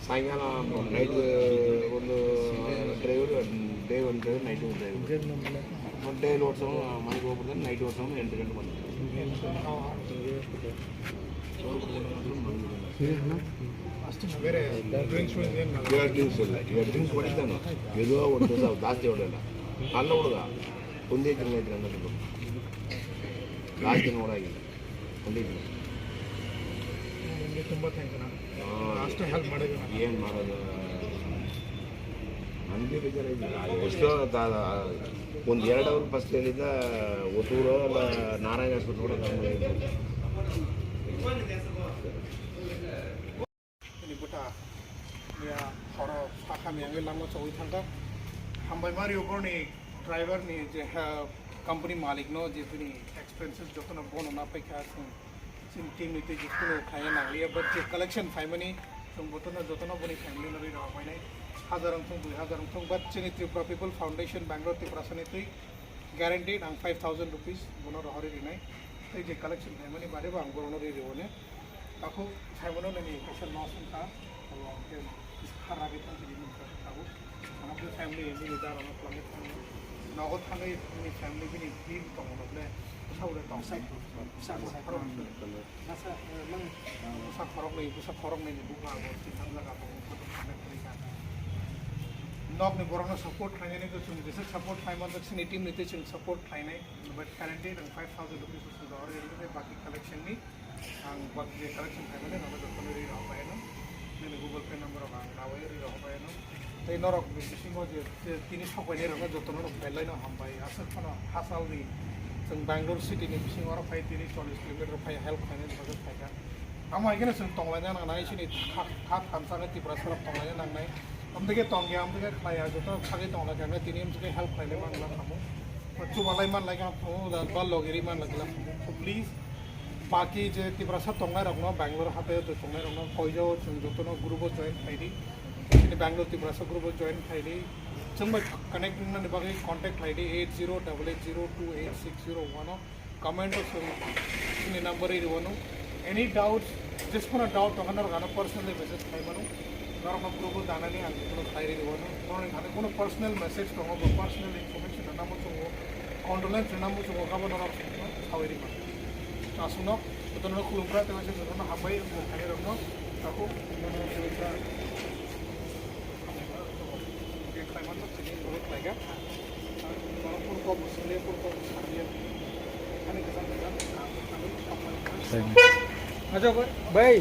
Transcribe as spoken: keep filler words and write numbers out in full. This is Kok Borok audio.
ಸಾಯಂಕಾಲ ನೈಟ್ ಒಂದು driver, day ಒಂದು ಡ್ರೈವರ್, ನೈಟ್ ಒಂದು ಡ್ರೈವರ್. ಡೇ ಓಡಿಸೋನು ಮನೆಗೆ ಹೋಗ್ಬಿಡ್ತಾನೆ, ನೈಟ್ ಓಡಿಸೋನು ಎಂಟು ಗಂಟೆ ಬಂದು. ಅಷ್ಟೇ ಬೇರೆ ಡ್ರಿಂಕ್ಸ್ ಡ್ರಿಂಕ್ಸ್ ಇಲ್ಲ. ಈಗ ಡ್ರಿಂಕ್ಸ್ ಹೊಡಿತಾನೆ, ಎದುರು ಒಂದು ದಿವಸ ಜಾಸ್ತಿ ಹೊಡೆಯಲ್ಲ. ಅಲ್ಲ ಹುಡುಗ ಒಂದೇ ತಿಂಗಳ ಇದ್ರೆ ಅನ್ನೋದು ಜಾಸ್ತಿ ನೋಡಾಗಿಲ್ಲ. ಒಂದೇ ತಿಂಗಳ. ನಿಮಗೆ ತುಂಬ ಥ್ಯಾಂಕ್ಸ್ ಅಣ್ಣ. ಅಷ್ಟು ಹೆಲ್ಪ್ ಮಾಡಿದ್ರಿ. ಏನು ಮಾಡೋದು? ನನಗೆ ಬೇಜಾರಾಗಿಲ್ಲ. ಎಷ್ಟೋ ಒಂದು ಎರಡು ಅವರ್ ಫಸ್ಟ್ ಹೇಳಿದ್ದ, ಒತ್ತೂರು ಅಲ್ಲ, ನಾರಾಯಣ ಆಸ್ಪತ್ರೆ ಕೂಡ ಕರ್ಕೊಂಡು ಹೋಗಿದ್ದೆ. Ini buta, ya, horo sakha miyangwi lama chogwi thangkha. Hambai mari oborni driver ni je, ha, company malik no je bini expenses jotono bono na paikha, chwng, chwng team ni twi je kuno khlaiya nangliya, but je collection phaimani, chwng botono jotono boni family no rwi rw painai. Hajar wngthung, dui hajar wngthung, but chini Tripura People Foundation Bangalore Tiprasa ni twi guaranteed ang five thousand rupees bono rohorwi rinai. Tei je collection phaimani bade bo ang bono rwi rw ne. Takhuk saimano nini kaisa loss wngkha, abo hwnkhe khara khe thang tini nukha tabuk. Ano khe family nini dara no twlangwi thangwi, nogo thangwi nini family bini bill tongo no ble, bwsa ule tong sai, bwsa ule khorok. Bwsa, eh, mang, bwsa khorok nai, bwsa khorok nai ni buma abo twi thang jaga abo photo khanai khanai kha. Nok ni borok no support khlainani to chwng jesa support khlai manjak, chini team ni twi chwng support khlainai, but currently ang five thousand rupees o suda oro baki collection ni. Ang bak je collection khaimani nono jotono ri rw paino. Nini Google Pay number rok ang rawai ri rw paino. Tei norok ni bisingo je, je tini sokbainai rokno jotono rok belai no hambai. Aswk phano hasalni chwng Bangalore city ni bisingo oro phai tini chollish kilometer phai help khainani bagwi phaikha. Amo hai kheno chwng tonglaina nangnai, chini tha, tha thansa khe Tiprasa rok tonglaina nangnai. Amtwkhe tongya, amtwkhe khlaiya, joto sagwi tonglaikha khe tini amtwkhe help khlailai manna khamu. Chubalai manlaikha khamu, ba logiri manlaikha khamu. So please, baki je Tiprasa tongnai rokno, Bangalore hatai o tongnai rokno koijo chwng jotono group o join khlai di. Chini Bangalore Tiprasa group o join khlai di. Chwng bai connect wngnani bagwi contact khlai di eight zero double eight zero two eight six zero one o. Comment o chwng chini number ri rwno. Any doubts, just kono doubt tongkha norok ano personally message khlai mano. Norokno group o danani ang kono khlai ri rwno. Norokni thani kono personal message tongo, bo personal information rwna muchungo, condolence rwna muchungo, kabo norok sawi ri mano. Aswkno jotono khulumkha tei waisa jotono hambai wngkha khairokno. Takhuk khlai mano, tini borok khlai kha. Borok phone kok bo swngliya, phone kok bo swngliya. Ani kwcham kwcham. Acha bai. Bai.